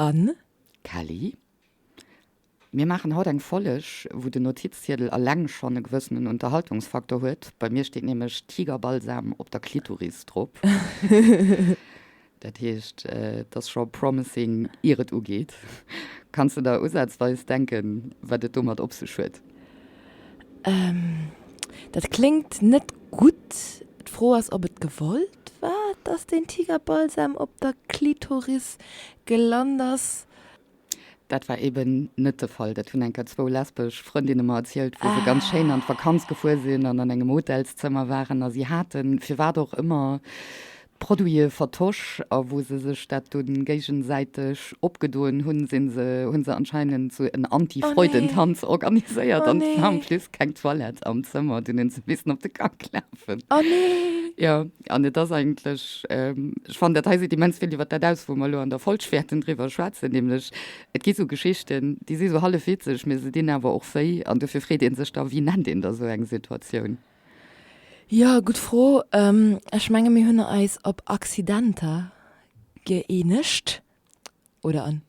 An. Kelly. Mir maachen haut eng Folleg, wou den Notizziedel alleng schonn e gewëssenen Unterhaltungsfaktor huet. Bei mir steet nämlech Tigerbalsam op der Klitoris drop. Dat heescht, et ass scho promising, ier et ugeet. Kanns de der usazweis denken, wat et domat op sech huet? Dat kléngt net gutt. D'Fro ass, ob et gewollt war, dass deen Tigerbalsam op der Klitoris gelant ass. Dat war eben net de Fall. Dat hunn eng Kéier zwou lesbesch Frëndinne mer erzielt, wou se ganz schéin an d'Vakanz gefuer sinn an an engem Hotelszëmmer waren a si haten, firwat och ëmmer, d'Produite vertosch a wou se sech dat dunn géigesäiteg opgedoen hunn, sinn se, hu se anscheinend sou en Anti-Freudentanz organiséiert an et war en plus keng Toilette am Zëmmer. Dunn hunn se missen op de Gank lafen. Oh nee! Jo, an et ass eigentlech, ech fannen, dat hei seet immens vill iwwer dat aus, wou mer elo an der Folg wäerten driwwer schwätzen, nämlech et gi sou Geschichten, déi si sou hallef witzeg, mee se dinn awer och wéi. An dofir freet ee sech da, Wéi nennt een da sou eng Situatioun? Jo, gutt Fro. Ech menge mir hunn eis op Accidenter gëeenegt, oder an?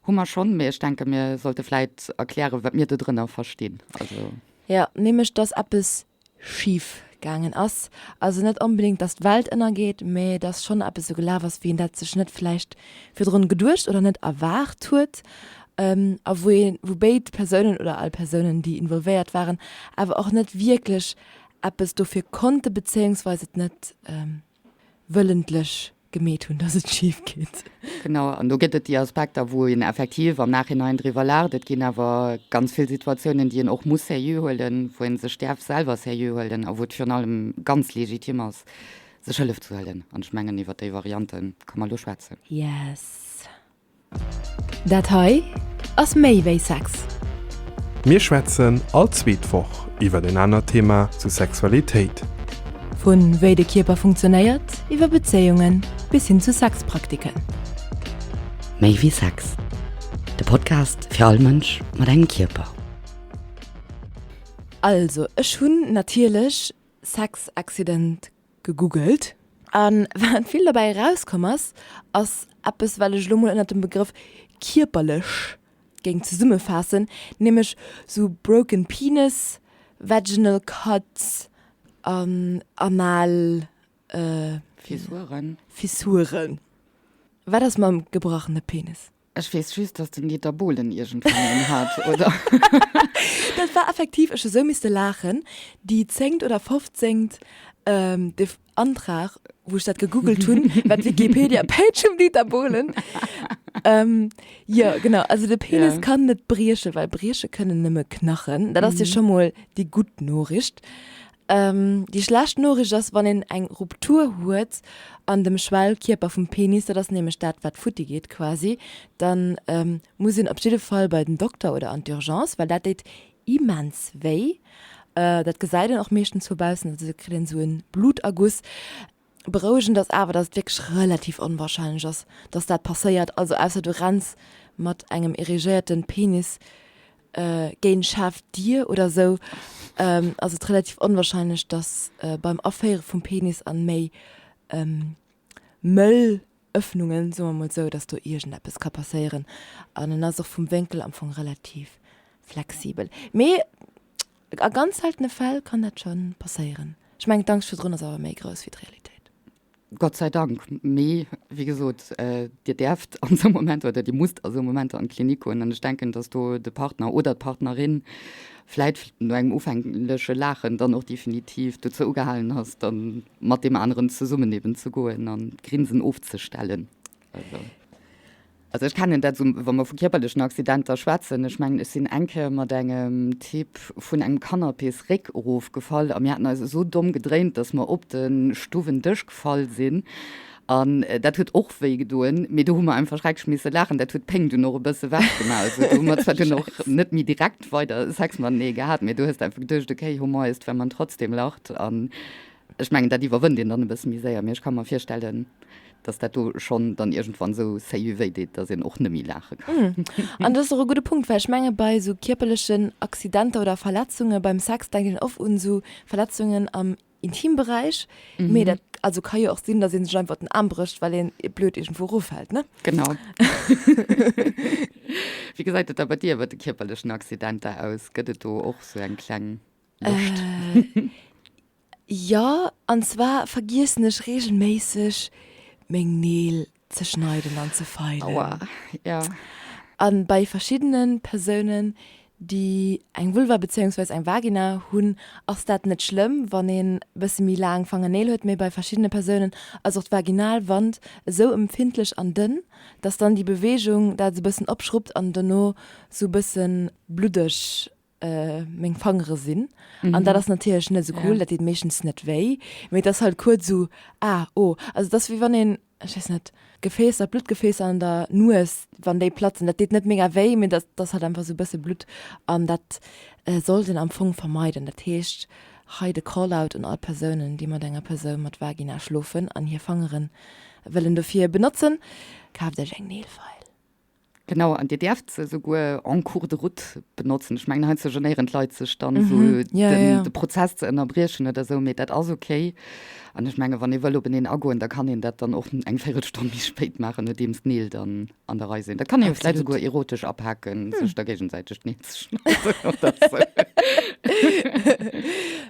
Hu mer schonn, mee ech denke mir sollte vläit erklären, wat mir dodrënner verstinn. Also. Jo, nämlech dass eppes schif gaangen ass. Also net onbedéngt, dass d'Welt ënnergeet, mee dass schonn eppes esou gelaf ass, wéi een dat sech net vläicht virdrun geduecht oder net erwaart huet a wou een, wou béid Persounen oder all Persounen, déi involvéiert waren, awer och net wierklech eppes dofir konnte bezéiungsweis et net wëllentlech gemeet hunn, dass et schif geet. Genau, an do gëtt et déi Aspekter, wou een effektiv am Nachhinein driwwer laacht. Et ginn awer ganz vill Situatiounen, déi een och muss seriö huelen, wou ee sech däerf selwer seriö huelen a wou et virun allem ganz legitim ass, sech Hëllef ze huelen. An ech mengen, iwwer déi Variante ka mer elo schwätzen. Yes. Dat hei ass méi wéi Sex. Mir schwätzen all zweet Woch iwwer en anert Thema zu Sexualitéit. Vu wéi de Kierper funktionéiert, iwwer Bezéiungen bis hin zu Sexpraktiken. Méi wéi Sex, de Podcast fir all Mënsch mat engem Kierper. Also ech hunn natierlech Sex Accident gegoogelt. A wat vill derbäi erauskomm ass, ass eppes, wat ech elo mol ënnert dem Begrëff kierperlech géing zesummefaassen, nämlech sou broken penis, vaginal cuts an anal Fissuren. Fissuren. Wat ass mam gebrachene Penis? Ech weess just, dass den Dieter Bohlen iergendwann een hat, oder? Dat war effektiv, ech hu sou misste laachen, déi zéngt oder fofzéngt Antrag, wou ech dat gegoogelt hunn, war d'Wikipedia-Page vum Dieter Bohlen. Jo, genau, also de Penis kann net briechen, well brieche kënnen nëmme Knachen. Dat ass jo scho mol déi gutt Noriicht. Déi schlecht Noriicht ass, wann een eng Ruptur huet an dem Schwellkierper vum Penis, dat ass nämlech dat, wat futti geet quasi, da muss een op jidde Fall bei den Dokter oder an d'Urgence, well dat deet immens wéi. Dat gesäit een och meeschtens vu baussen, also do kritt een esou e Bluterguss. Berouegend ass awer, dass et wierklech relativ onwahrscheinlech ass, dass dat passéiert, also ausser du renns mat engem erigéierten Penis géint schaarf Dier oder sou, ass et relativ onwahrscheinlech, dass beim Aféiere vum Penis an méi mëll Öffnungen, soe mer mol sou, dass do iergendeppes ka passéieren. An en ass och vum Wénkel am Fong relativ flexibel. Mee A ganz seltene Fäll kann dat scho passéieren. Ech mengen d'Angscht virdrun ass awer méi grouss wéi d'Realitéit. Gott sei Dank. Mee wéi gesot, Dir däerft an esou Momenter oder Dir musst a sou Momenter an d'Klinik goen. An ech denken, datt do de Partner oder d'Partnerin vläit no engem ufängleche Laachen dann och definitiv dozou ugehalen ass, da mat deem aneren zesummen eben ze goen an d'Grinsen ofzestellen. Also. Also ech kennen dat esou, wa mer vu kierperlechen Accidenter schwätzen, ech mengen, ech sinn eng Kéier mat engem Typ vun engem Canapésréck erofgefall a mir haten eis esou domm gedréint, datt mer op de Stuwendësch gefall sinn an dat huet och wéi gedoen, mee do hu mer einfach schrecklech misse laachen. Dat huet d'Péng dunn och e bësse wechgemaach. Also do hu mer zwar dunn och net méi direkt weider Sex matenee gehat, mee du hues einfach geduecht, okay, Humor ist, wenn man trotzdem lacht an Ech mengen, dat iwwerwënnt een dann e bësse méi séier, mee ech ka mer virstellen, dass dat do schonn dann iergendwann esou séier wéi deet, dass een och net méi laache kann. An dat ass och e gudde Punkt, well ech menge bei esou kierperlechen Accidenter oder Verletzunge beim Sex denkt een oft un esou Verletzungen am. Intimberäich, mee dat also ka jo och sinn, datt ee sech einfach den Aarm brécht, well een blöd iergendwou eroffält, ne? Genau. Wéi gesäit et da bei dir iwwer de kierperlechen Accidenter aus? Gëtt et do och sou eng kleng Lëscht? Jo, an zwar vergiessen ech regelméisseg meng Neel ze schneiden an ze feilen. Aua, ja. An bei verschiddenen Persounen déi eng Vulva bezéiungsweis eng Vagina hunn, ass dat net schlëmm wann een bësse méi laang Fangerneel huet, mee bei verschiddene Persounen ass och d'Vaginalwand esou empfindlech an dënn, dass dann déi Beweegung dat esou bëssen opschruppt an dono sou bëssen bluddeg meng Fangere sinn. An dat ass natierlech net esou cool, dat deet meeschtens net wéi, mee et ass halt kuerz esou, ah, oh. Also et ass wéi wann een, ech weess net, Gefäässer, Bluttgefäässer an der Nues, wann déi platzen, dat deet net mega wéi, mee dat ass halt einfach esou e bësse Blutt an dat sollt een am Fong vermeiden. Dat heescht, hei de Call-out un all Persounen, déi mat enger Persoun mat Vagina schlofen an hir Fangere wëllen dofir benotzen, kaaft iech eng Neelfeil. Genau, an Dir däerft se souguer en cours de route benotzen. Ech mengen, heiansdo genéieren d'Leit sech dann esou, den, de Prozess ze ënnerbriechen oder esou, mee dat ass okay. An ech menge wann ee wëll openeen agoen, da kann een dat dann och eng Véirelstonn méi spéit maachen, nodeems d'Neel dann an der Rei sinn. Dat kann ee jo vläicht souguer erotesch apaken, sech da géigesäiteg d'Neel ze schneiden oder esou.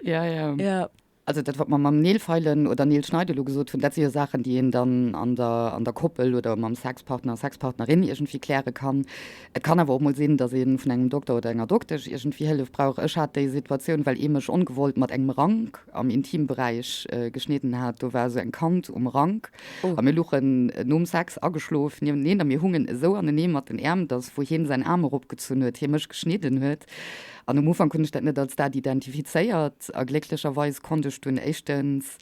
Ja, ja. Also dat, wat mer mam Neelfeilen oder Neelschneide elo gesot hunn, dat si jo Saachen, déi een dann an der, an der Koppel oder mam Sexpartner, Sexpartnerin iergendwéi kläre kann. Et kann awer och mol sinn, datt ee vun engem Dokter oder enger Doktesch iergendwéi Hëllef brauch. Ech hat déi Situatioun, well ee mech ongewollt mat engem Rank am Intimberäich geschnidden hat. Do war esou eng Kant um Rank a mir luchen nom Sex ageschlof niewenteneen a mir hungen esou anenee mat den Äerm, datt wou hien säin Aarm eropgezunn huet, hie mech geschnidden huet. An um Ufank hunn ech dat net als dat identifizéiert a glécklecherweis konnt ech dunn éischtens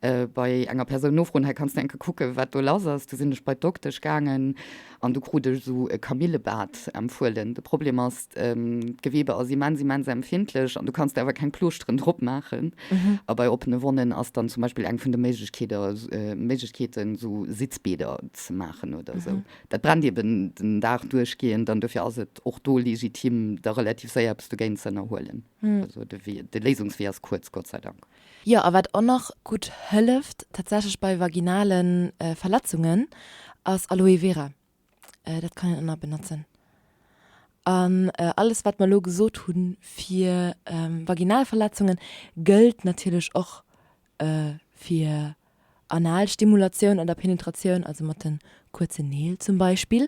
bei enger Persoun nofroen, hei kanns de eng Kéier kucken, wat do lass ass. Du sinn ech bei d'Doktesch gaangen an du krut ech esou e Kamillebad empfuelen. De Problem ass, d'Gewebe ass immens, immens empfindlech an du kanns der awer keng Plooschteren drop maachen. A bei oppene Wonnen ass dann zum Beispill eng vun de Méiglechkeeten, esou Sitzbäder ze maachen oder esou. Dat brennt eben den Dag duerchgehend an dofir ass et och do legitim, da relativ séier eppes dogéint ze ënnerhuelen. Also de Wee, de Léisungswee ass kuerz, Gott sei Dank. Jo, a wat och nach gutt hëlleft tatsächlech bei vaginale Verletzungen, ass Aloe Vera. Dat kann een och nach benotzen. An alles wat mer elo gesot hu fir vaginal Verletzungen, gëllt natierlech och fir Analstimulatioun oder Penetratioun, also mat de kuerzen Neel zum Beispill.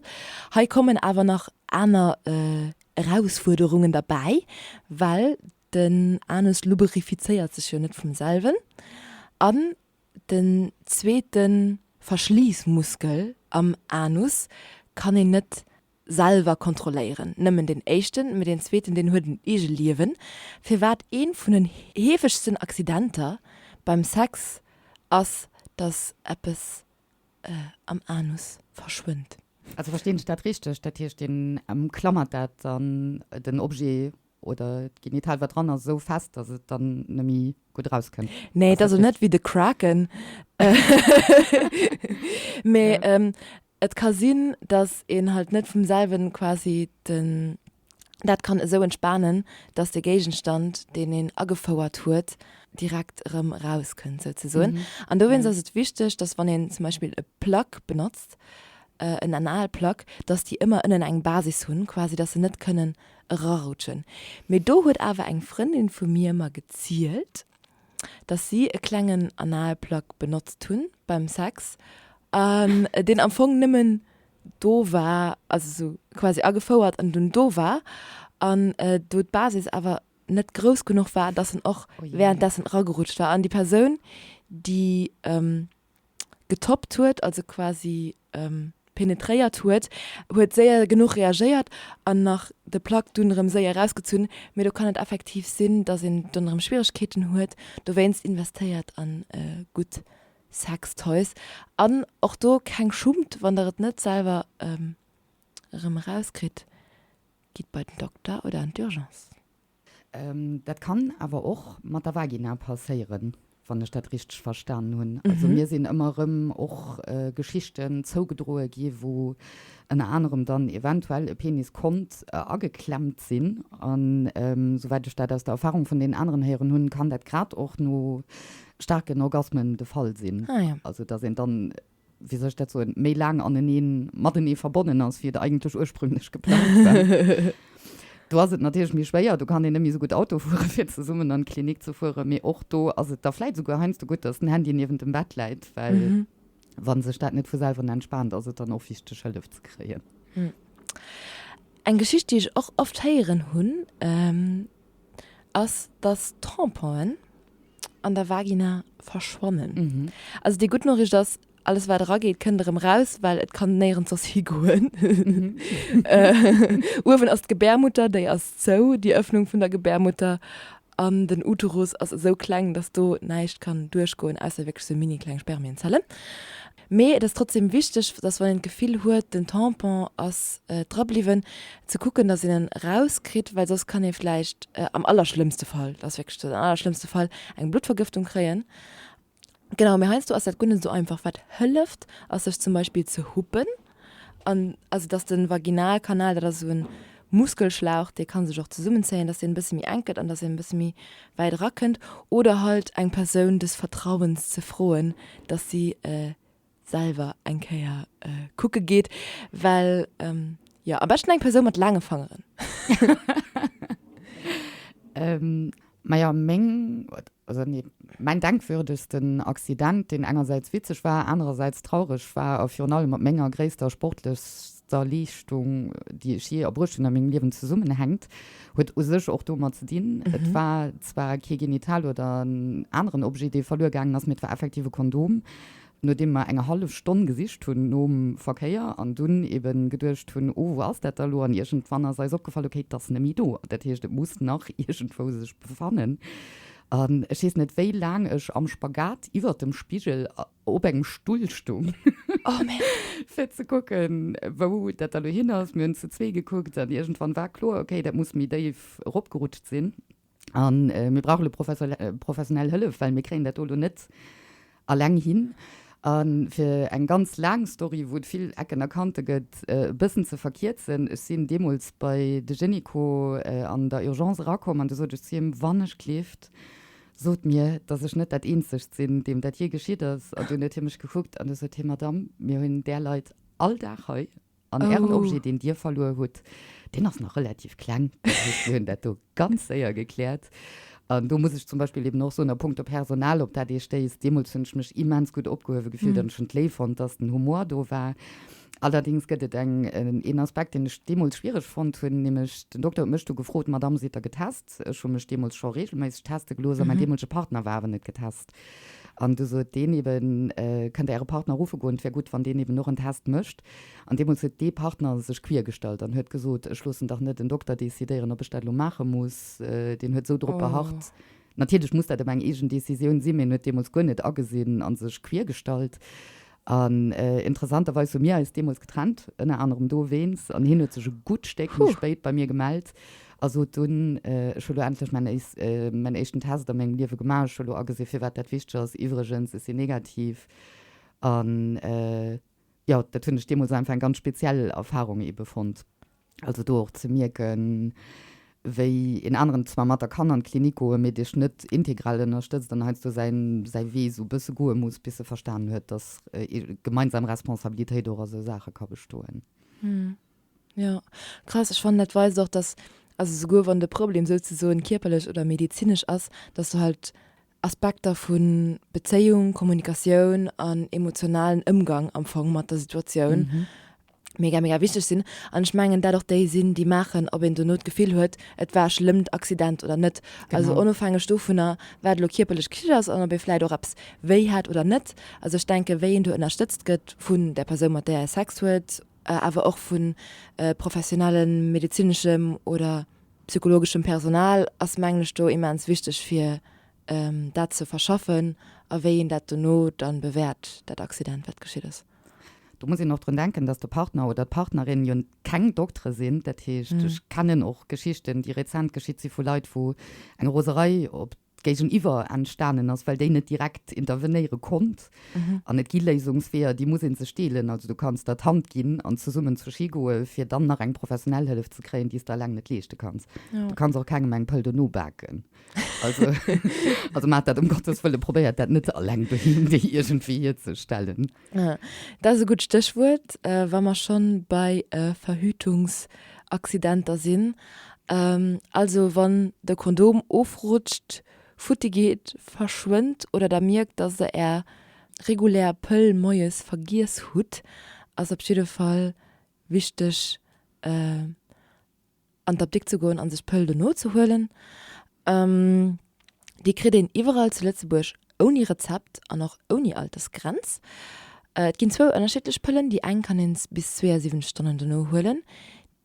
Hei kommen awer nach aner Erausfuerderungen derbäi, well den Anus luberifizéiert sech jo net vum selwen an den zweete Verschliissmuskel am Anus kann een net selwer kontrolléieren. Nëmmen deen éischten, mee deen zweeten, deen huet en Eegeliewen. Firwat ee vun den heefegsten Accidenter beim Sex ass, dass eppes am Anus verschwënnt. Also verstinn ech dat richteg? Dat heescht, deen ëmklammert dat dann, den Objet oder d'Genital wat dran ass, esou fest, dass et dann nëmme gutt erauskënnt? Nee, et ass elo net wéi de Kraken. Mee et ka sinn, dass een halt net vum selwen quasi den, dat kann esou entspanen, dass de Géigenstand, deen een agefouert huet, direkt erëm erauskënnt souzesoen. An dowéinst ass et wichteg, dass wann een zum Beispill e Plug benotzt, en Analplug, dass déi ëmmer ënnen eng Basis hunn, quasi dass se net kënnen erarutschen. Mee do huet awer eng Frëndin vu mir mer gezielt, dass si e klengen Analplug benotzt hunn beim Sex an deen am Fong nëmmen do war, also sou quasi agefouert an dunn do war an do d'Basis awer net grouss genuch war, dass en och währenddessen eragerutscht war an déi Persoun déi getoppt huet, also quasi penetréiert huet, huet séier genuch reagéiert an nach de Plug dunn erëm séier erausgezunn. Mee do kann et effektiv sinn, dass een dunn erëm Schwieregkeeten huet. Dowéinst investéiert an gutt Sextoys an och do keng Schummt, wann der et net selwer erëm erauskritt, gitt bei den Dokter oder an d'Urgence. Dat kann awer och mat der Vagina passéieren. Wann ech dat richteg verstanen hunn. Also mir sinn ëmmer erëm och Geschichten zougedroe gi wou ënner anerem dann eventuell e Penis konnt ageklemmt sinn. An souwäit ech dat aus der Erfahrung vun deenen aneren héieren hunn, kann dat grad och no staarken Orgasmen de Fall sinn. Also datt een dann wéi soll ech dat soen, méi laang aneneen, matenee verbonnen ass, wéi et eigentlech ursprünglech geplangt war. Do ass et natierlech méi schwéier, do kann een net méi esou gutt Auto fueren, fir zesummen an d'Klinik ze fueren, mee och do ass et da vläit esouguer heiansdo gutt, dass den Handy niewent dem Bett läit, well wa sech dat net vu selwer entspaant, ass et dann och wichteg, Hëllef ze kréien. Eng Geschicht, déi ech och oft héieren hunn, ass, dass Tamponen an der Vagina verschwannen. Also déi gutt Noriicht ass, alles wat erageet kënnt erëm raus, well et kann néierens soss higoen. Uewen ass d'Gebärmutter, déi ass zou, déi Ëffnung vun der Gebärmutter, an den Uterus ass esou kleng, dass do näischt kann duerchgoen, ausser wierklech sou mini kleng Spermienzellen. Mee et ass trotzdem wichteg, dass wann een d'Gefill huet, den Tampon ass dra bliwwen, ze kucken, dass een en erauskritt, well soss kann ee vläicht am allerschlëmmste Fall, dat ass wierklech den allerschlëmmste Fall, eng Bluttvergëftung kréien. Genau, mee heiansdo ass dat guer net esou einfach. Wat hëlleft, ass sech zum Beispill ze huppen an also dass de Vaginalkanal, dat ass esou e Muskelschlauch, dee ka sech och zesummenzéien, dass deen e bësse méi enk gëtt an dass een e bësse méi wäit erakënnt. Oder halt eng Persoun des Vertrauens ze froen, dass si selwer eng Kéier kucke geet, well jo, am beschten eng Persoun mat laange Fangeren. Majo, meng, also nee, mäin denkwürdegsten Accident, deen engersäits witzeg war, anerersäits traureg war a virun allem mat menger gréisster sportlechster Leeschtung, déi ech jee erbruecht hunn a mengem Liewen zesummenhänkt, huet u sech och domat ze dinn. Et war zwar kee Genital oder en aneren Objet, dee verluer gaangen ass, mee et war effektiv e Kondom. Nodeem mer eng hallef Stonn gesicht hunn nom Verkéier an dunn eben geduecht hunn, oh wou ass dat da lo, an iergendwann ass eis opgefall, okay, et ass net méi do, dat heescht et muss nach iergendwou sech befannen. An ech weess net wéi laang ech am Spagat iwwert dem Spigel op engem Stull stung, fir ze kucken, wou dat da lo hin ass. Mir hunn zu zwee gekuckt an iergendwann war kloer, okay, dat muss méi déif eropgerutscht sinn. An mir brauche elo professionell Hëllef, well mir kréien dat do elo net alleng hin. A fir eng ganz laang Story, wou et vill Ecken a Kante gëtt, e bëssen ze verkierzen, Ech sinn deemools bei de Gynéco an der Urgence erakomm an du sot ech zu him, Wann ech gleeft, sot mir, datt ech net dat Eenzegt sinn, deem dat jee geschitt ass. An dunn huet hie mech gekuckt an du sot hie, Madamm, mir hunn där Leit all Dag hei. An Ären Objet, deen Dir verluer hutt, deen ass nach relativ kleng. Dat heescht, mir hunn dat do ganz séier gekläert. An do muss ech zum Beispill eben och soen, a punkto Personal, op dat Dir stéisst, deemools hunn ech mech immens gutt opgehuewe gefillt an ech hunn et léif fonnt, dass den Humor do war. Allerdéngs gëtt et eng, een Aspekt, deen ech deemools schwiereg fonnt hunn, nämlech den Dokter huet mech du gefrot, Madamm, sidd Der getest? Ech hu mech deemools scho reegelméisseg teste gelooss a mäin deemolege Partner war awer net getest. An du sot deen eben, Kënnt Der Äre Partner ruffe goen, et wär gutt, wann deen eben och en Test mécht. An deemools huet dee Partner sech queer gestallt an huet gesot, Ech loossen dach net en Dokter decidéieren, ob ech dat elo maache muss. Deen huet esou drop beharrt. Natierlech muss dat ëmmer eng eegen Decisioun sinn, mee en huet deemools guer net agesinn a sech queer gestallt. An interessanterweis hu mir eis deemools getrennt, ënner anerem dowéinst. An hien huet sech e gutt Stéck méi spéit bei mir gemellt a sot dunn, Ech hu lo endlech mäin éischten Test a mengem Liewe gemaach, ech hu lo agesi firwat dat wichteg ass. Iwwregens, ech sinn negativ. An jo, dat hunn ech deemools einfach eng ganz speziell Erfarung ebe fonnt. Also do och ze mierken, wéi een aneren zwar mat der kann an d'Klinik goen, mee dech net integral ënnerstëtzt an heiansdo säin säi Wee esou e bësse goe muss, bis e verstanen huet, dass gemeinsam Responsabilitéit och a sou Saache ka bestoen. Jo, krass. Ech fannen dat weist och, dass, also souguer wann de Problem souzesoen kierperlech oder medezinesch ass, dass du halt Aspekter vu Bezéiung, Kommunikatioun an emotionalen Ëmgang am Fong mat der Situatioun mega, mega wichteg sinn. An ech mengen, dat och déi sinn, déi maachen, ob een dono d'Gefill huet, et war e schlëmmt Accident oder net. Also onofhängeg dovunner, wat elo kierperlech geschitt ass an ob ee vläicht och eppes wéi hat oder net. Also ech denken, wéi een do ënnerstëtzt gëtt vun där Persoun, mat där ee Sex huet, awer och vu professionellem medezineschem oder psychologeschem Personal ass mengen ech do immens wichteg fir dat ze verschaffen a wéi een dat dono dann bewäert, dat Accident wat geschitt ass. Do muss een och drun denken, dass de Partner oder d'Partnerin jo keng Doktere sinn. Dat heescht, ech kennen och Geschichten, déi rezent geschitt si vu Leit, wou eng Roserei op. Géigeniwwer entstanen ass, well déi net direkt intervenéiere konnt. An et gi Léisungsweeër, déi muss ee sech deelen. Also du kanns der d'Hand ginn an zesummen zur Ski goe fir dann nach eng professionell Hëllef ze kréien, déi s de eleng net leeschte kanns. Du kanns och kengem eng Pëll dono baken. Also, also maacht dat ëm Gottes Wëlle, probéiert dat net eleng doheem déi iergendwéi hierzestellen. Dat ass e gutt Stéchwuert, wa mer schonn bei Verhütungsaccidenter sinn. Also wann de Kondom ofrutscht, futti geet, verschwënnt oder der mierkt, dass der är regulär Pëll moies vergiess hutt, ass op jidde Fall wichteg an d'Apdikt ze goen an sech d'Pëll dono ze huelen. Déi kritt een iwwerall zu Lëtzebuerg ouni Rezept an och ouni Altersgrenz. Et ginn zwou ënnerschiddlech Pëllen, déi eng kann een bis 72 Stonnen dono huelen,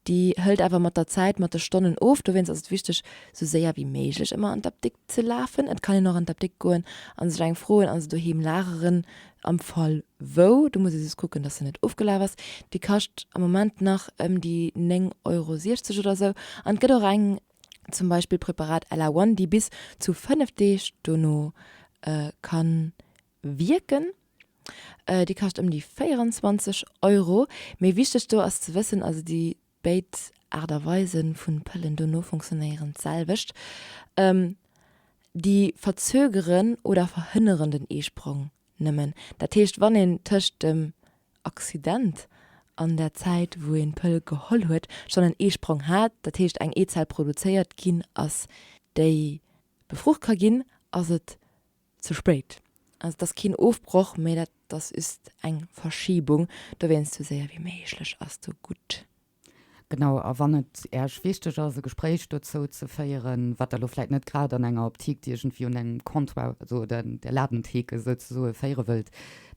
déi hëlt awer mat der Zäit mat de Stonnen of. Dowéinst ass et wichteg, sou séier wéi méiglech ëmmer an d'Apdikt ze lafen. Et kann een och an d'Apdikt goen a sech eng froen a se doheem lageren am Fall wou. Do muss ee just kucken, dass se net ofgelaf ass. Déi kascht am Moment nach ëm déi 9,60 Euro oder sou. An et gëtt och eng, zum Beispill d'Präparat Ella One, déi bis zu 5 Deeg dono ka wierken. Déi kascht ëm déi 24 Euro. Mee wichteg do ass ze wëssen, also déi béid Aart a Weise vun Pëllen dono funktionéieren d'selwecht, déi verzögeren oder verhënneren den Eesprong nëmmen. Dat heescht, wann een tëscht dem Accident an der Zäit wou een d'Pëll geholl huet schonn en Eesprong hat, dat heescht eng Eezell produzéiert ginn ass, déi befrucht ka ginn, ass et ze spéit. Also et ass keen Ofbroch, mee dat ass just eng Verschibung. Dowéinst sou séier wéi méiglech ass do gutt. Genau, a wann et Äech wichteg ass, e Gespréich dozou ze féieren, wat Der elo vläit net grad an enger Optik, déi iergendwéi un engem Comptoir, also oder der Ladentheke souzesoe féiere wëllt,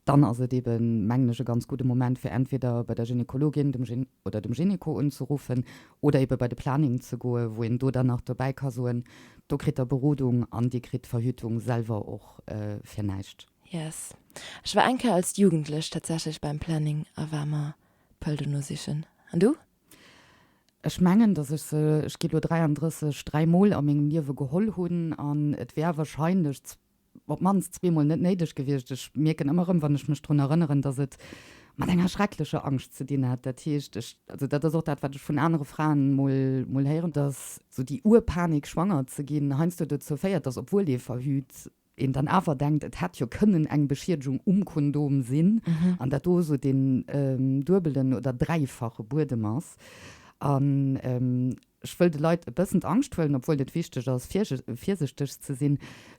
dann ass et eeben, mengen ech, e ganz gudde Moment, fir entweder bei der Gynekologin dem oder dem Gyneko unzeruffen oder ebe bei de Planning ze goen, wou een do dann nach dobäi ka soen, do kritt der Berodung an dir kritt d'Verhütung selwer och fir näischt. Yes. Ech war eng Kéier als Jugendlech tatsächlech beim Planning a war mer d'Pëll dono sichen. An du? Ech mengen, dass ech se, ech gi lo 33, dräimol a mengem Liewe geholl hunn an et wär wahrscheinlech op d'mannst zweemol net néideg gewiescht. Ech mierken ëmmer erëm, wann ech mech drun erënneren, dass et mat enger schrecklecher Angscht ze dinn hat. Dat heescht, ech, also dat ass och dat, wat ech vun anere Fraen mol, mol héieren, dass sou déi Urpanik, schwanger ze ginn, heiansdo dozou féiert, dass, obwuel ee verhüt, een dann awer denkt, et hätt jo kënnen eng Beschiedegung um Kondom sinn an dat do esou deen duebelen oder dräifache Buedem ass. An Ech wëll de Leit e bëssen d'Angscht huelen, obwuel et wichteg ass, virsichteg ze sinn.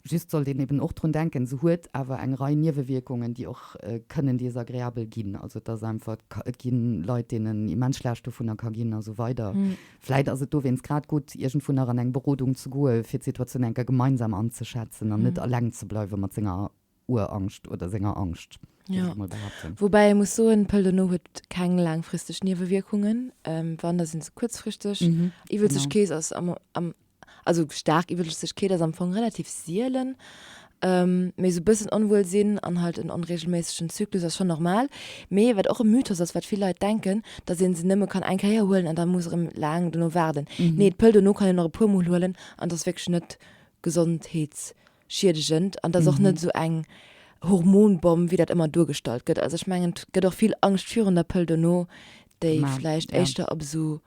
Just sollt een eben och drun denken, se huet awer eng Rei Niewewierkungen, déi och kënnen desagreabel ginn. Also et ass einfach, et gi Leit, deenen immens schlecht dovunner ka ginn a sou weider. Vläit ass et dowéinst grad gutt, iergendwou nach an eng Berodung ze goe fir d'Situatioun eng Kéier gemeinsam anzeschätzen an net eleng ze bleiwe mat senger Urangscht oder senger Angscht, géif ech emol behaapten. Woubäi ee muss soen, d'Pëll dono huet keng laangfristeg Niewewierkungen. Wann, da sinn se kuerzfristeg. Iwwelzegkeet ass am, am, also staark Iwwelzegkeet ass am Fong relativ sielen. Mee esou e bëssen Onwuelsinn an halt en onreegelméissegen Zyklus ass schonn normal. Mee wat och e Mythos ass, wat vill Leit denken, datt ee se nëmme kann eng Kéier huelen an da muss erëm laang dono waarden. Nee, d'Pëll dono kann een och e puer Mol huelen an et ass wierklech net gesondheets schiedegend an dat ass och net esou eng Hormonbomm, wéi dat ëmmer duergestallt gëtt. Also ech mengen, et gëtt och vill Angscht virun der Pëll dono, déi vläicht éischter op esou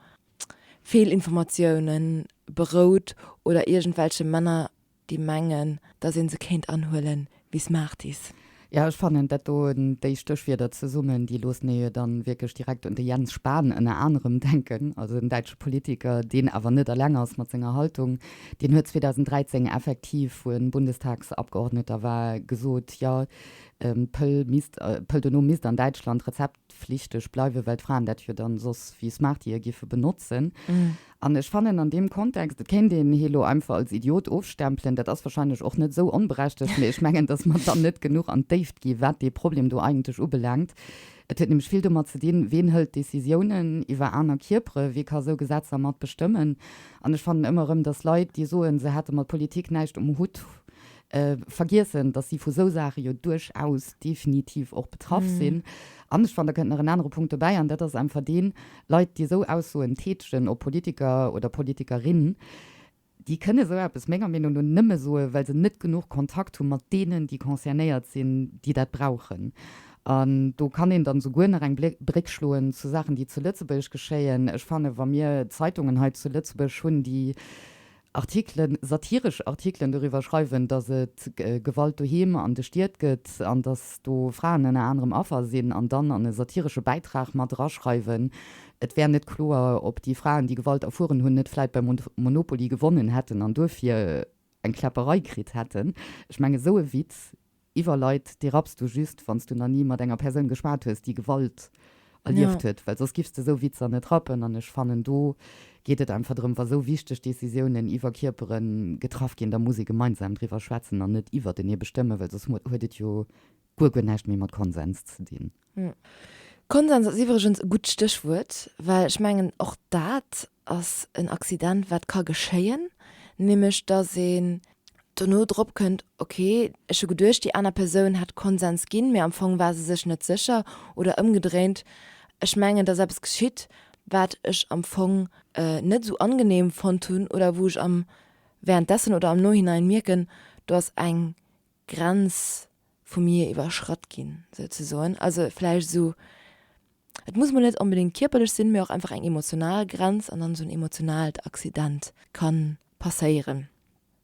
Feelinformatioune berout oder iergendwelche Männer, déi mengen, datt ee se kéint anhuelen wéi Smarties. Jo, ech fannen dat do, déi Stéchwierder zesummen, déi loossen ee jo dann wierklech direkt un de Jens Spahn ënner anerem denken, also en däitsche Politiker, deen awer net eleng ass mat senger Haltung. Deen huet 2013 effektiv, wou en Bundestagsabgeordneter war, gesot, jo, d'Pëll misst, d'Pëll dono misst an Däitschland rezeptflichteg bleiwen, well d'Fraen dat jo dann soss wéi Smartie giffe benotzen. An ech fannen an deem Kontext, et kéint een hie lo einfach als Idiot ofstempelen, dat ass wahrscheinlech och net esou onberechtegt, mee ech mengen, datt mer dann net genuch an d'Déift gi wat dee Problem do eigentlech ubelaangt. Et huet nämlech vill domat ze dinn, ween hëlt Decisiounen iwwer aner Kierpere, wie ka esou Gesetzer mat bestëmmen. An ech fannen ëmmer erëm, datt Leit, déi soen, se hätte mat Politik näischt um Hutt, vergiessen, datt si vu sou Saache jo duerchaus definitiv och betraff sinn. An ech fannen, da kënnt nach en anere Punkt dobäi, an dat ass einfach deen, Leit, déi esou Aussoen tätegen, ob Politiker oder Politikerin, Déi kënne sou eppes menger Meenung no nëmme soen, well se net genuch Kontakt hu mat deenen, déi concernéiert sinn, déi dat brauchen. An do kann een dann souguer nach eng Bréck schloen zu Saachen, déi zu Lëtzebuerg geschéien. Ech fannen, wa mir Zeitungen hei zu Lëtzebuerg hunn, déi Artikelen, satiresch Artikelen doriwwer schreiwen, datt et Gewalt doheem an de Stied gëtt an datt do Fraen ënner anerem Affer sinn, an dann an e satiresche Bäitrag mat eraschreiwen, et wär net kloer, ob déi Fraen, déi Gewalt erfueren hunn, net vläit beim Monopoly gewonnen hätten an duerfir eng Kläpperei kritt hätten. Ech mengen, esou e Witz Iwwer Leit, déi rapps du just, wann s du nach ni mat enger Persoun geschwat hues, déi Gewalt erlieft huet, well soss giffs de esou Witzer net rappen. An ech fannen, do geet et einfach drëm, wa sou wichteg Decisiounen iwwer Kierpere getraff ginn, da muss ee gemeinsam driwwer schwätzen an net iwwertenee bestëmmen, well soss huet et jo guer, guer näischt méi mat Konsens ze dinn. Konsens ass iwwregens e gutt Stéchwuert, well ech mengen, och dat ass en Accident, wat ka geschéien, nämlech dass een dono drop kënnt, ok, ech hu geduecht, déi aner Persoun hätt Konsens ginn, mee am Fong war se sech net sécher, oder ëmgedréint, ech mengen, et ass eppes geschitt, wat ech am Fong net esou angenehm fonnt hunn oder wou ech am währenddessen oder am Nohinein mierken, do ass eng Grenz vu mir iwwerschratt ginn, souzesoen. Also vläicht esou, et muss mol net onbedéngt kierperlech sinn, mee och einfach eng emotional Grenz an dann esou en emotionaalt Accident ka passéieren.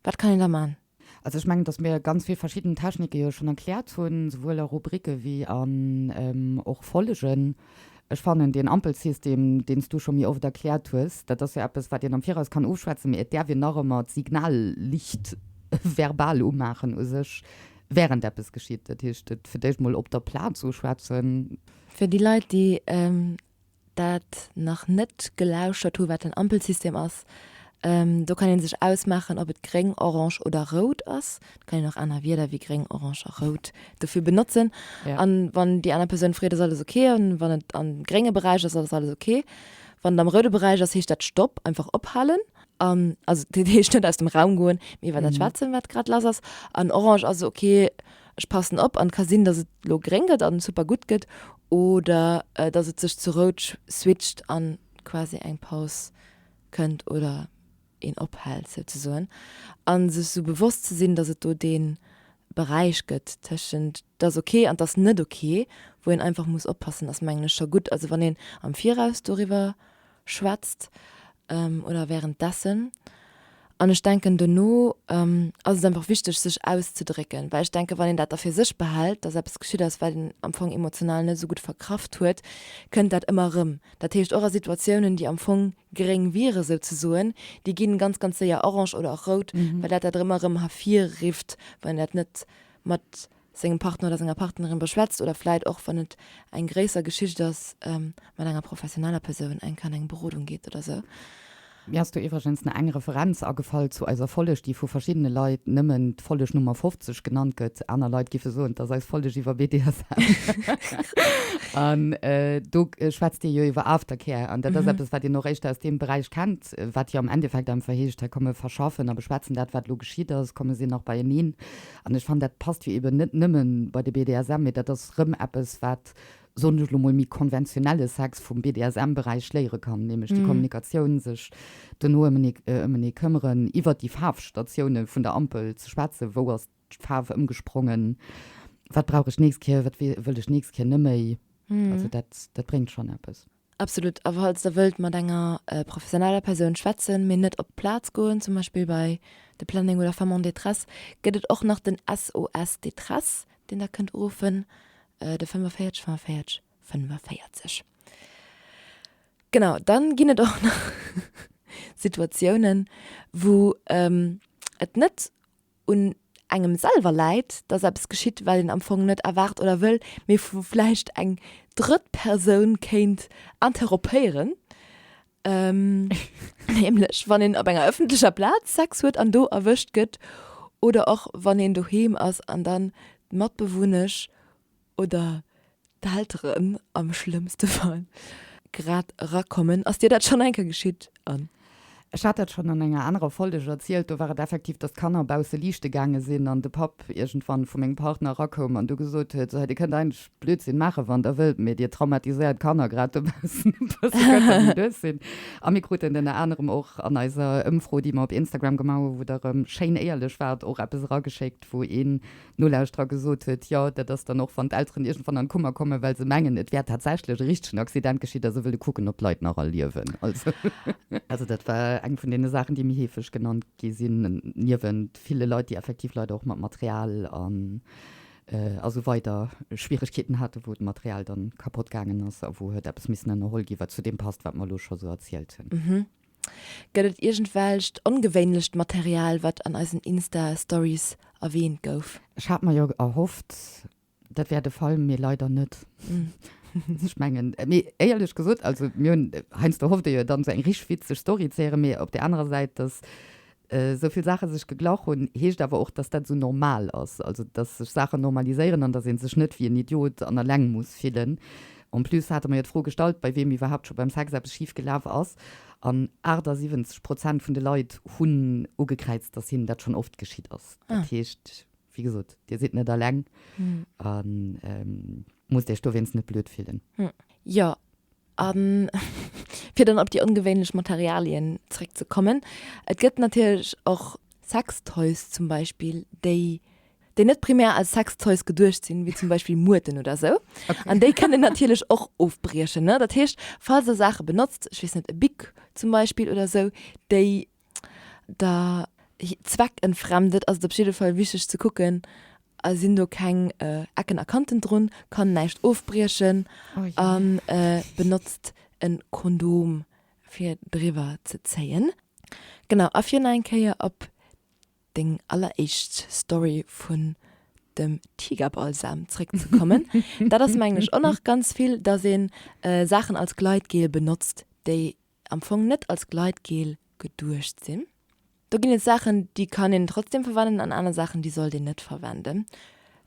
Wat kann een da man? Also ech mengen, dass mir ganz vill verschidden Technike jo schonn erkläert hunn, souwuel a Rubrike wéi an och Follegen. Ech fannen deen Ampelsystem, deen s du scho méi oft erkläert hues, dat ass jo eppes, wat een am Viraus kann ofschwätzen, mee et däerf een nach ëmmer d'Signallicht verbal umaachen u sech, während eppes geschitt. Dat heescht, et fir d'éischt mol op der Plaz uschwätzen. Fir déi Leit, déi dat nach net gelauschtert hu wat den Ampelsystem ass, do kann ee sech ausmaachen, ob et gréng, orange oder rout ass. Et kann een och aner Wierder wéi gréng, orange a rout dofir benotzen. An wann déi aner Persoun freet, ass alles ok. An wann et am grénge Beräich ass, ass alles ok. Wann et am roude Beräich ass, heescht dat Stopp, einfach ophalen. An also dat heescht net aus dem Raum goen, mee iwwer dat schwätzen, wat grad lass ass. An orange ass ok, ech passen op an et ka sinn, datt et elo gréng gëtt an super gutt gëtt oder datt et sech zu rout switcht an quasi eng Paus kënnt oder een ophält souzesoen. A sech esou bewosst ze sinn, datt et do dee Beräich gëtt tëschent 't ass ok an 't ass net ok, wou een einfach muss oppassen, ass mengen ech scho gutt. Also wann een am Viraus doriwwer schwätzt oder währenddessen. An ech denken dono ass et einfach wichteg sech auszedrécken, well ech denken, wann een dat da fir sech behält, dass eppes geschitt ass, wat een am Fong emotional net esou gutt verkraft huet, kënnt dat ëmmer erëm. Dat heescht och a Situatiounen, déi am Fong gréng wiere souzesoen, déi ginn ganz, ganz séier orange oder och rout, well dat dat ëmmer erëm hervirrifft, wann een dat net mat sengem Partner oder senger Partnerin beschwätzt oder vläit och, wann et eng gréisser Geschicht ass, mat enger professioneller Persoun eng Kéier an eng Berodung geet oder sou. Mir ass do iwwregens nach eng Referenz agefall zu eiser Folleg, déi vu verschiddene Leit nëmmen d'Folleg Nummer 50 genannt gëtt. Aner Leit giffe soen, 't ass eis Folleg iwwer BDSM. An do schwätzt Dir jo iwwer Aftercare. An dat ass eppes, wat een och éischter aus deem Beräich kennt, wat jo am Endeffekt einfach heescht, hei komm mir verschaffen a beschwätzen dat, wat elo geschitt ass, komm mir sinn nach beieneen. An ech fannen, dat passt jo eben net nëmme bei de BDSM, mee dat ass rëm eppes, wat, soen ech elo mol, méi konventionelle Sex vum BDSM-Beräich léiere kann, nämlech déi Kommunikatioun, sech dono ëmenee këmmeren, iwwert déi Faarfstatioune vun der Ampel ze schwätzen, wou ass d'Faarf ëmgesprongen, wat brauch ech d'nächst Kéier, wat wëll ech d'nächst Kéier neméi. Also dat, dat bréngt schonn eppes. Absolut. A falls der wëllt mat enger professioneller Persoun schwätzen, mee net op d'Plaz goen, zum Beispill bei de Planning oder Femmes en détresse, gëtt et och nach den SOS Détresse, deen der kënnt uruffen, de 45 45 45. Genau, dann ginn et och nach Situatiounen, wou et net un engem selwer läit, dass eppes geschitt, wat een am Fong net erwaart oder wëll, mee wou vläicht eng drëtt Persoun kéint interrompéieren. Nämlech wann een op enger ëffentlecher Plaz Sex huet an do erwëscht gëtt oder och wann een doheem ass an dann d'Matbewunnesch oder d'Elteren am schlëmmste Fall grad erakommen. Ass dir dat schonn eng Kéier geschitt, Anne? Ech hat dat schonn an enger anerer Folleg erzielt, do war et effektiv, dass d'Kanner bausse liichte gaange sinn an de Papp iergendwann vu mengem Partner erakoum an du gesot huet, sou hei, dir kënnt eigentlech Blödsinn maachen, wann der wëllt, mee dir traumatiséiert d'Kanner grad dobaussen e bësse, kënnt der méi lues sinn. A mir kruten ënner anerem och an eiser Ëmfro, déi mer op Instagram gemaach hunn, wou der erëm schéin éierlech waart, och eppes erageschéckt, wou een Nolauschterer gesot huet, jo, dat ass dann och, wann d'Elteren iergendwann an d'Kummer kommen, well se mengen, et wär tatsächlech e richtegen Accident geschitt a se wëlle kucken, ob d'Leit nach all liewen. Also, also dat war eng vun deene Saachen, déi méi heefeg genannt gi sinn, niewent ville Leit, déi effektiv leider och mat Material an a sou weider Schwieregkeeten haten, wou d'Material dann kapott gaangen ass a wou huet eppes missen ënnerholl ginn, wat zu deem passt, wat mer elo scho sou erzielt hunn. Gëtt et iergendwelcht ongewéinlecht Material, wat an eisen Insta-Stories erwähnt gouf? Ech hat mer jo erhofft, dat wär de Fall, mee leider net. Ech mengen, mee éierlech gesot, also mir hunn, heiansdo hofft ee jo dann esou eng richteg witzeg Story ze héieren, mee op där anerer Säit, dass esou vill Saache sech geglach hunn, heescht awer och, dass dat esou normal ass, also dass sech Saachen normaliséieren an dass ee sech net wéi en Idiot an eleng muss fillen. En plus hate mer jo d'Fro gestallt, bei weem iwwerhaapt scho beim Sex eppes schif gelaf ass, an 78 Prozent vun de Leit hunn ugekräizt, dass hinnen dat schonn oft geschitt ass. Dat heescht, wéi gesot, Dir sidd net eleng a musst Iech dowéinst net blöd fillen. Jo, a fir dann op déi ongewéinlech Materialien zréckzekommen, et gëtt natierlech och Sextoys zum Beispill, déi déi net primär als Sextoys geduecht sinn, wéi zum Beispill Muerten oder sou. Okay. An déi kënnen natierlech och ofbriechen, ne? Dat heescht, falls der Saache benotzt, ech weess net, e Bic zum Beispill oder sou, déi der zweckentfremdet, ass et op jidde Fall wichteg ze kucken, sinn do keng Ecken a Kanten drun, kann näischt ofbriechen a benotzt e Kondom fir driwwer ze zéien. Genau, a fir nach eng Kéier op deng alleréischt Story vun dem Tigerbalsam zréckzekommen, dat ass mengen ech och nach ganz vill, dass een Saachen als Gleitgel benotzt, déi am Fong net als Gleitgel geduecht sinn. Do ginn et Saachen, déi kann een trotzdem verwenden an aner Saachen, déi sollt een net verwenden.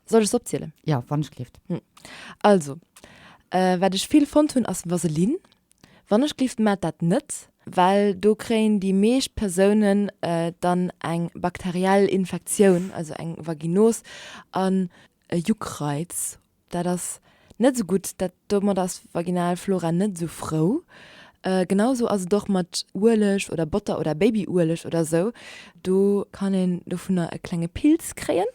Soll ech se opzielen? Jo, wann ech gleeft. Also, wat ech vill fonnt hunn, ass Vaseline. Wannechgelift maacht dat net, well do kréien déi meescht Persounen dann eng bakteriell Infektioun, also eng Vaginos an e Juckreiz. Dat ass net esou gutt, dat domat ass d'Vaginalflora net esou frou. Genau esou ass et och mat Ueleg oder Botter oder Babyueleg oder esou, do kann een dovunner e klenge Pilz kréien.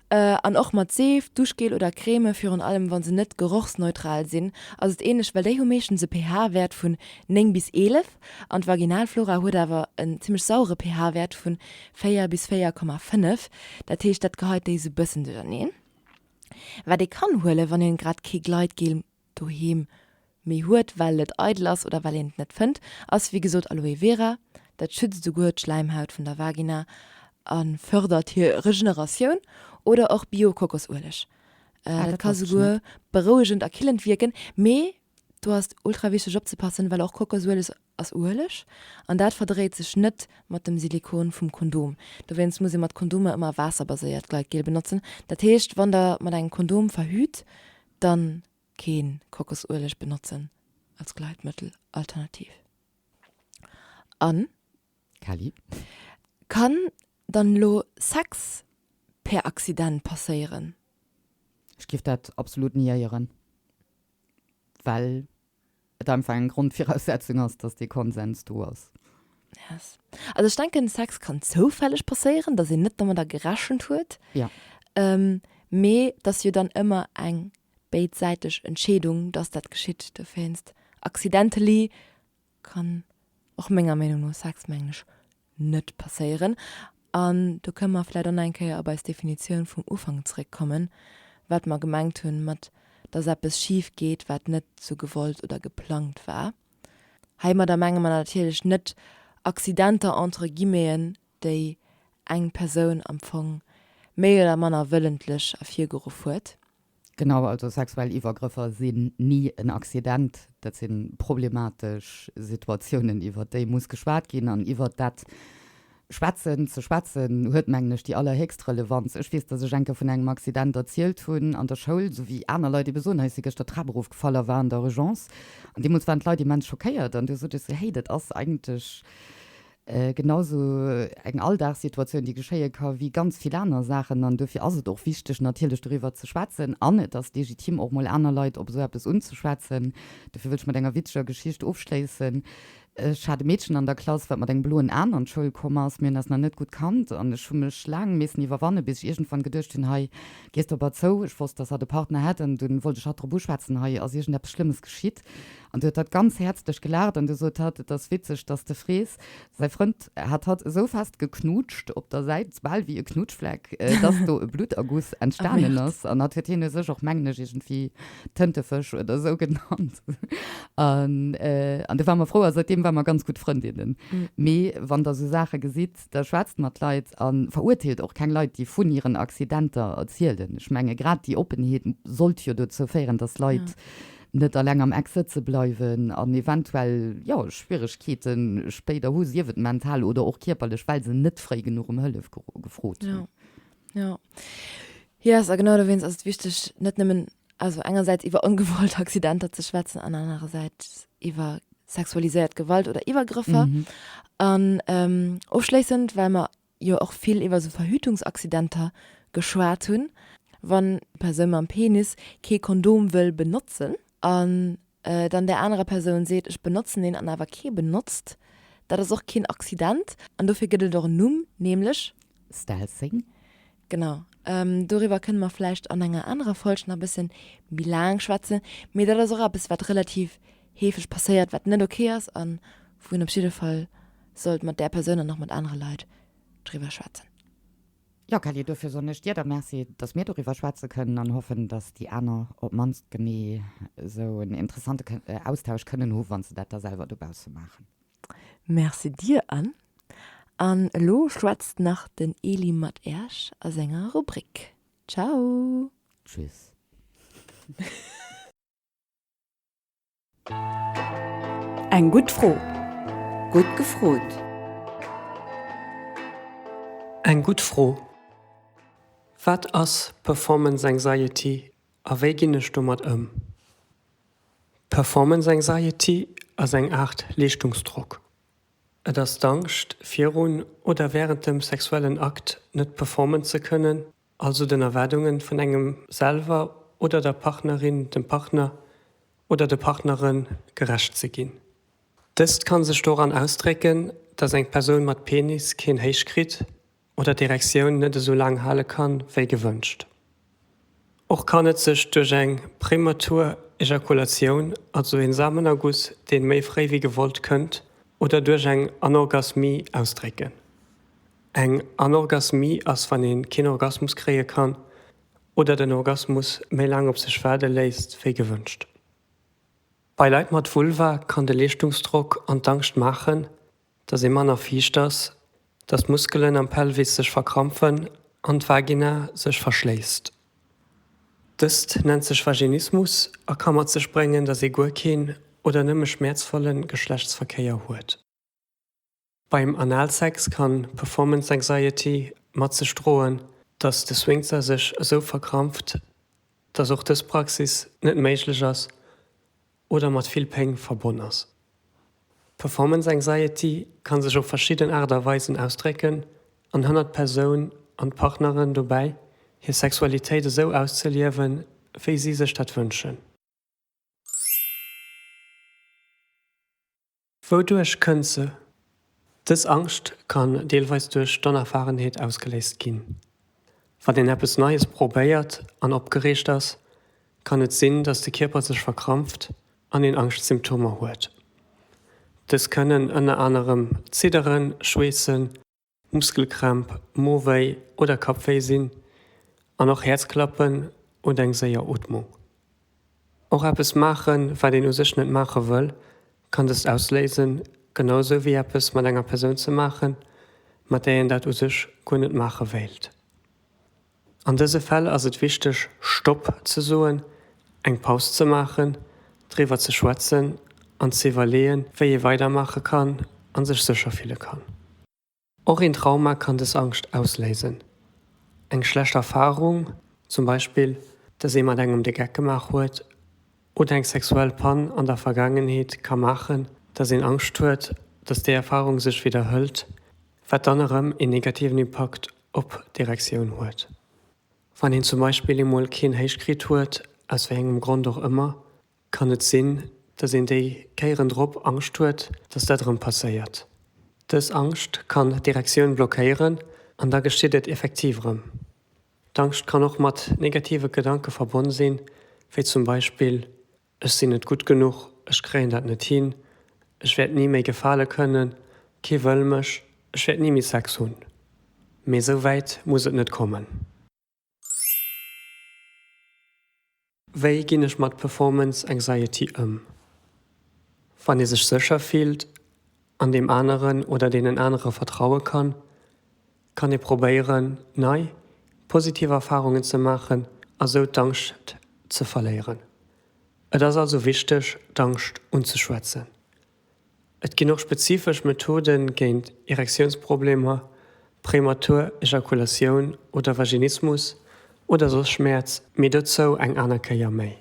An och mat Seef, Duschgel oder Creme, virun allem wa se net gerochsneutral sinn, ass et änlech, well déi hu meeschtens e pH-Wäert vun 9 bis 11 an d'Vaginalflora huet awer en zimmlech sauere pH-Wäert vun 4 bis 4,5. Dat heescht, dat geheit déi sou bëssen duercherneen. Wat ee kann huelen, wann een grad kee Gleitgel doheem méi huet, well et eidel ass oder well een et net fënnt, ass wéi gesot Aloe Vera. Dat schützt esouguer d'Schläimhaut vun der Vagina a fërdert hir Regeneratioun. Oder och Bio-Kokosueleg. Dat ka souguer berouegend a killend wierken. Mee do ass et ultra wichteg opzepassen, well och Kokosueleg ass Ueleg an dat verdréit sech net mat dem Silikon vum Kondom. Dowéinst muss ee mat Kondomer ëmmer waasserbaséiert Gleitgel benotzen. Dat heescht, wann der mat engem Kondom verhüt, dann keen Kokosueleg benotzen als Gleitmëttel alternativ. An. Kelly. Kann dann elo Sex per Accident passéieren? Ech giff dat absolut niéieren, well et einfach eng Grondviraussetzung ass, dass dee Konsens do ass. Yes. Also ech denken, Sex kann zoufälleg passéieren, dass een net domadder gerechent huet. Ja. Ähm, mee et ass jo dann ëmmer eng béidsäiteg Entscheedung, dass dat geschitt. Dowéinst accidentally kann och menger Meenung no Sex, mengen ech, net passéieren. An do kënne mer vläicht och nach eng Kéier op eis Definitioun vum Ufank zréckkommen, wat mer gemengt hunn mat, dass eppes schif geet, wat net sou gewollt oder geplangt war. Heimadder menge mer natierlech net Accidenter entre guillemeten, déi eng Persoun am Fong méi oder manner wëllentlech ervirgeruff huet. Genau, also sexuell Iwwergrëffer sinn ni en Accident. Dat si problematesch Situatiounen, iwwert déi muss geschwat ginn. An iwwert dat schwätzen, ze schwätzen, huet, mengen ech, déi allerhéchst Relevanz. Ech weess, datt ech eng Kéier vun engem Accident erzielt hunn an der Schoul, esou wéi aner Leit ebe soen, hei ech si gëschter d'Trap erofgefall a war an der Urgence. An deemools waren d'Leit immens schockéiert. An du sot ech esou, hey, dat ass eigentlech. Genau sou eng Alldagssituatioun, déi geschéie ka wéi ganz vill aner Saachen. An dofir ass et och wichteg, natierlech doriwwer ze schwätzen. An et ass legitim, och mol aner Leit op esou eppes unzeschwätzen. Dofir wëll ech mat enger witzeger Geschicht ofschléissen. Ech hat e Meedchen an der Klass, wat mat engem bloen Aen an d'Schoul komm ass. Mir hunn eis nach net gutt kannt an ech hu mech laang missen iwwerwannen, bis ech iergendwann geduecht hunn, hei gees de op hatt zou. Ech wosst, dass hatt e Partner hätt an dunn wollt ech hatt drop uschwätzen, hei ass iergendeppes Schlëmmes geschitt. An du huet hatt ganz häerzlech gelaacht an du sot hatt, Et ass witzeg, dass de frees. Säi Frënd hat hatt esou fest geknutscht op der Säit, bal wéi e Knutschfleck, dass do e Blutterguss entstanen ass. An hatt huet hien u sech och, mengen ech, iergendwéi Tëntefësch oder esou genannt. An du ware mer frou a säitdeem ware mer ganz gutt Frëndinnen. Mee wann der esou Saache gesitt, Da schwätzt mat Leit a verurteelt och keng Leit, déi vun hiren Accidenter erzielen. Ech menge grad déi Oppenheet sollt jo dozou féieren, dass Leit net alleng am Eck sëtze bleiwen an eventuell, jo, Schwieregkeete spéider hu, sief et mental oder och kierperlech, well se net fréi genuch ëm Hëllef gefrot hunn. Jo, jo. Yes, a genau dowéinst ass et wichteg, net nëmmen Also engersäits iwwer ongewollt Accidenter ze schwätzen an anerersäits iwwer sexualiséiert Gewalt oder Iwwergrëffer. An ofschléissend, well mer jo och vill iwwer esou Verhütungsaccidenter geschwat hunn, wann d'Persoun mam Penis kee Kondom wëll benotzen an dann där anerer Persoun seet, ech benotzen een an awer kee benotzt, dat ass och keen Accident an dofir gëtt et och en Numm, nämlech. Stealthing. Genau, doriwwer kënne mer vläicht an enger anerer Folg nach e bëssen méi laang schwätzen. Mee dat ass och eppes, wat relativ heefeg passéiert, wat net ok ass a wou een op jidde Fall sollt mat där Persoun an och mat anere Leit driwwer schwätzen. Jo, Kelly, dofir soen ech dir da Merci, dass mir doriwwer schwätze kënnen an hoffen, dass déi aner op d'mannst genee esou en interessante Austausch kënnen hu wa se dat da selwer dobausse maachen. Merci dir Anne. An elo schwätzt nach den Eli mat Äerch a senger Rubrik. Ciao! Tschüss. Eng gutt Fro. Gutt gefrot. Eng gutt Fro, Wat ass Performance Anxiety a wéi ginn ech domat ëm? Performance Anxiety ass eng Aart Leeschtungsdrock. Et ass d'Angscht, virun oder wärend dem sexuellen Akt net performen ze kënnen, also den Erwaardunge vun engem selwer oder der Partnerin, dem Partner oder de Partnere gerecht ze ginn. Dëst kann sech doran ausdrécken, dass eng Persoun mat Penis keen Héich kritt oder d'Erektioun net esou laang hale kann, wéi gewënscht. Och kann et sech duerch eng prematur Ejakulatioun, also een Samenerguss deen méi fréi wéi gewollt kënnt, oder duerch eng Anorgasmie ausdrécken. Eng Anorgasmie ass wann een keen Orgasmus kréie kann oder den Orgasmus méi laang op sech waarde léisst wéi gewënscht. Bei Leit mat Vulva kann de Leeschtungsdrock an d'Angscht maachen, dass ee manner fiicht ass, dass d'Muskelen am Pelvis sech verkrampfen an d'Vagina sech verschléisst. Dëst nennt sech Vaginismus a ka mat sech bréngen, dass ee guer keen oder nëmme schmäerzvolle Geschlechtsverkéier huet. Beim Analsex kann Performance Anxiety mat sech droen, dass de Sphinkter sech esou verkrampft, dass och dës Praxis net méiglech ass oder mat vill Péng verbonn ass. Performance Anxiety kann sech op verschidden Aart a Weisen ausdrécken an hënnert d'Persoun an d'Partneren dobäi, hir Sexualitéit esou auszeliewen, wéi si sech dat wënschen. Wouduerch kënnt se? Dës Angscht kann deelweis duerch d'Onerfahrenheet ausgeléist ginn. Wann een eppes Neies probéiert an opgereegt ass, kann et sinn, dass de Kierper sech verkrampft an een Angschtsymptomer huet. Dës kënnen ënner anerem Zidderen, Schweessen, Muskelkrämp, Mowéi oder Kappwéi sinn an och Häerzklappen oder eng séier Ootmung. Och eppes maachen, wat een u sech net maache wëll, kann dëst ausléisen, genau sou wéi eppes mat enger Persoun ze maachen, mat där een dat u sech guer net maache wéilt. An dëse Fäll ass et wichteg, Stopp ze soen, eng Paus ze maachen, driwwer ze schwätzen an ze iwwerleeën, wéi ee weidermaache kann a sech sécher fille kann. Och een Trauma kann dës Angscht ausléisen. Eng schlecht Erfarung, zum Beispill, dass ee mat engem de Geck gemaach huet, oder eng sexuell Pann an der Vergaangenheet ka maachen, dass een Angscht huet, dass déi Erfarung sech widderhëlt, wat dann erëm een negativen Impakt op d'Erektioun huet. Wann een zum Beispill eemol keen Héich kritt huet, aus wéi engem Grond och ëmmer, kann et sinn, dass een déi Kéieren drop Angscht huet, dass dat erëm passéiert. Dës Angscht kann d'Erektioun blockéieren an da geschitt et effektiv erëm. D'Angscht kann och mat negative Gedanke verbonn sinn, wéi zum Beispill, Ech sinn net gutt genuch, ech kréien dat net hin, ech wäert ni méi gefale kënnen, kee wëll mech, ech wäert ni méi Sex hunn. Mee esou wäit muss et net kommen. Wéi ginn ech mat Performance Anxiety ëm? Wann ee sech sécher fillt an deem aneren oder deenen anere vertraue kann, kann ee probéieren, nei, positiv Erfarungen ze maachen a sou d'Angscht ze verléieren. Et ass also wichteg, d'Angscht unzeschwätzen. Et ginn och spezifesch Methode géint Erektiounsproblemer, prematur Ejakulatioun oder Vaginismus oder soss Schmäerz, mee dozou eng aner Kéier méi.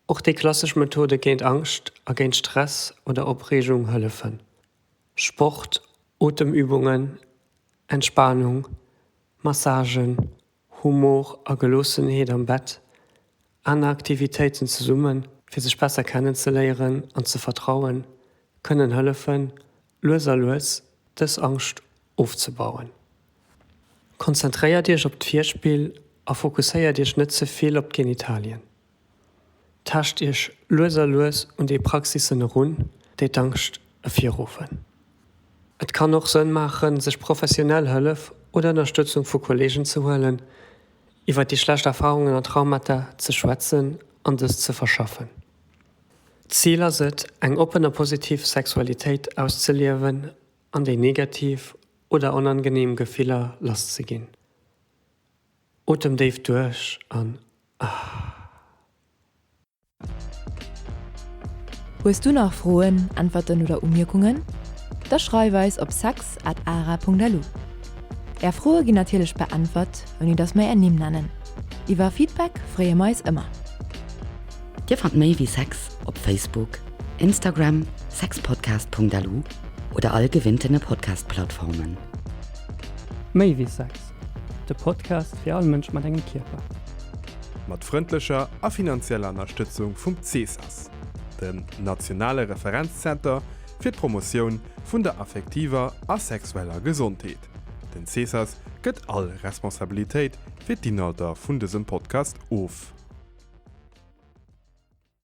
Och déi klassesch Methode géint Angscht a géint Stress oder Opreegung hëllefen, Sport, Otemübungen, Entspanung, Massagen, Humor a Geloossenheet am Bett, aner Aktivitéiten zesummen, fir sech besser kennenzeléieren an ze vertrauen, kënnen hëllefen, lues a lues dës Angscht ofzebauen. Konzentréiert Iech op d'Virspill a fokusséiert Iech net ze vill op d'Genitalien. Taascht Iech lues a lues un déi Praxissen erun, déi d'Angscht ervirruffen. Et kann och Sënn maachen, sech professionell Hëllef oder Ënnerstëtzung vu Kolleegen ze huelen, iwwer déi schlecht Erfarungen an Traumata ze schwätzen an dës ze verschaffen. D'Zil ass et, eng oppen a positiv Sexualitéit auszeliewen an déi negativ oder onangeneem Gefiller lasszeginn. Otem déif duerch an ah. Hues du nach Froen, Äntwerten oder Umierkungen? Da schreif eis op sex at ara.lu. Är Froe ginn natierlech beäntwert, ouni dass mer är Nimm nennen. Iwwer Feedback freeë mer eis ëmmer. Dir fannt méi wéi Sex op Facebook, Instagram, sexpodcast.lu oder all gewinntene Podcast-Plattformen. Méi wéi Sex, de Podcast fir all Mënsch mat engem Kierper. Mat frëndlecher a finanzieller Ënnerstëtzung vum CESAS, dem nationale Referenzzenter fir d'Promotioun vun der affektiver a sexueller Gesondheet. Den CESAS gëtt all Responsabilitéit fir d'Inhalter vun dësem Podcast of.